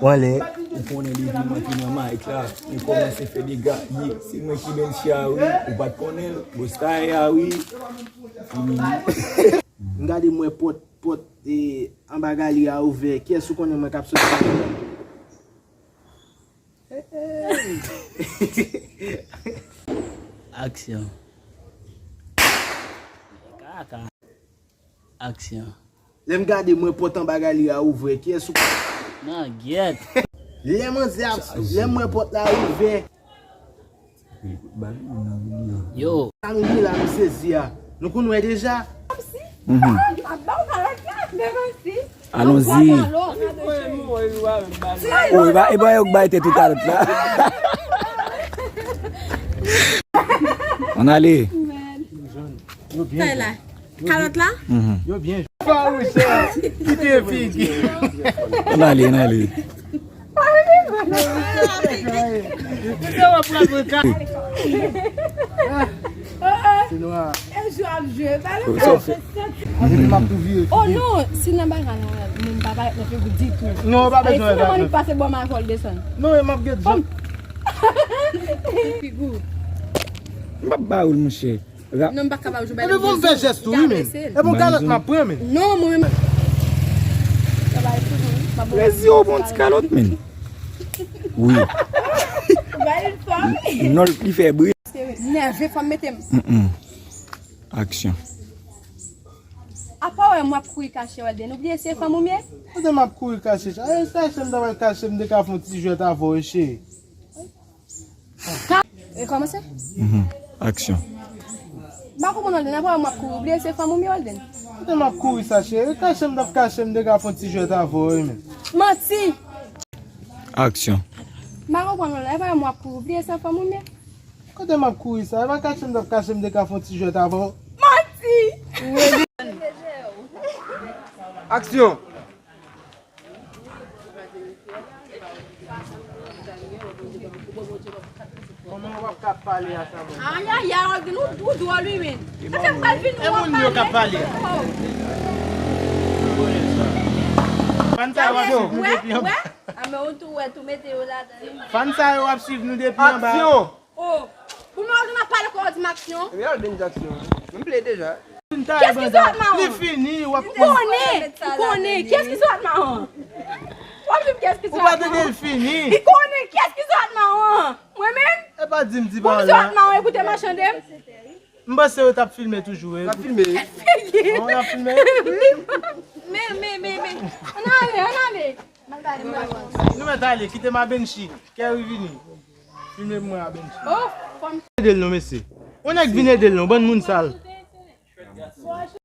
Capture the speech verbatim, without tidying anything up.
Ou anlè. Ou konnen depi m antre nan mic la, m kòmanse fè dega. Ye, se mwen ki bench a wi. Ou pa t konnen l, Busta ye a wi. Fini. M gade m wè pòt, pòt, e, anba galri a ouvè. Kiyès ou konnen mwen k ap soti? Aksyon. Kaka. Aksyon. Lè m gade, m wè pòt anba galri a ouvè. Kiyès ou? Nan, gyèt. Lè manzè ap, lè m wè pòt la ouvè. Yo. Sa nou ye la, nou sezi a. Nou konn wè deja. Mhm. Allons-y. Oh, e pa, e pa yo k bay tèt ou kalòt la. On ale. Sa e la. Kalòt la? Mhm. Yo byen. Fawouchè, kite figi. On ale, on ale. Se nwa. E jwe ap jwe. Ba nou sa fè. Mwen mete m ap tou vire. Oh non, si nan bagay la, moun pa parèt nan figi ditou. Non, pa bezwen. E si nan mannik pase bò m a fè l desann. Non, e m ap gen jan. Figi. M p ap ba ou l, monchè. Non, m pa kapab jwe. Epi pou m fè jès tou, wi, men. E pou kalòt m ap pran, men. Non, mwen menm. Rezi ou bon ti kalòt, men. Wi. Non, li fè bri. Nève, fò m mete m. Mm-mm. Aksyon. Apa wè m ap kouri kache, Walden. Ou bliye se fanm ou m ye? Kote m ap kouri kache, sa? E, kache m ta pral kache, m te ka fè yon ti jwèt avè w, cheri. Ka-, rekòmanse? Mhm. Aksyon. M pa konprann, Walden. Apa wè m ap kouri, ou bliye se fanm ou m ye, Walden. Kote m ap kouri sa, cheri? Kache m t ap kache, m te ka fè yon ti jwèt avè w, wi, men. Manti! Aksyon. M pa konprann, Walden. Apa wè m ap kouri, ou bliye se fanm ou m ye. Kote m ap kouri sa? E pa kache m t ap kache, m te ka fè yon ti jwèt avè w. Manti! Aksyon! Kòman w ap ka pale a sa, mwen? Ay, ay, ay, ou, ou dwòl, wi, men. Sa fè m pral vin. E moun yo k ap pale. Fann sa yo ap suiv nou depi anba. Wè, wè. A, men ou tou wè, tou mete yo ladan. Fann sa yo ap suiv nou depi anba. Aksyon! Oh, pou nou al nan pale kò di m aksyon. Ebyen, al benn aksyon. M plede deja. Kiyès ki sòt mawon? Li fini, w ap konnen, konnen. Kiyès ki sòt mawon? W ap di m kiyès ki sòt mawon? Ou pa tande l fini. Li konnen kiyès ki sòt mawon. Mwen menm? E pa di m di pa la. Pou m sòt mawon, ekoute machande m. M panse yo t ap filme toujou, wi. T ap filme. Bon, y ap filme. Men, men, men, men. Ann ale, ann ale. Nou mèt ale, kite m a Benchi. Kerry vini. Filme pou mwen a Benchi. Oh, fò m. Ede l non, mesye. Yon nèg vin ede l non, bann moun sal.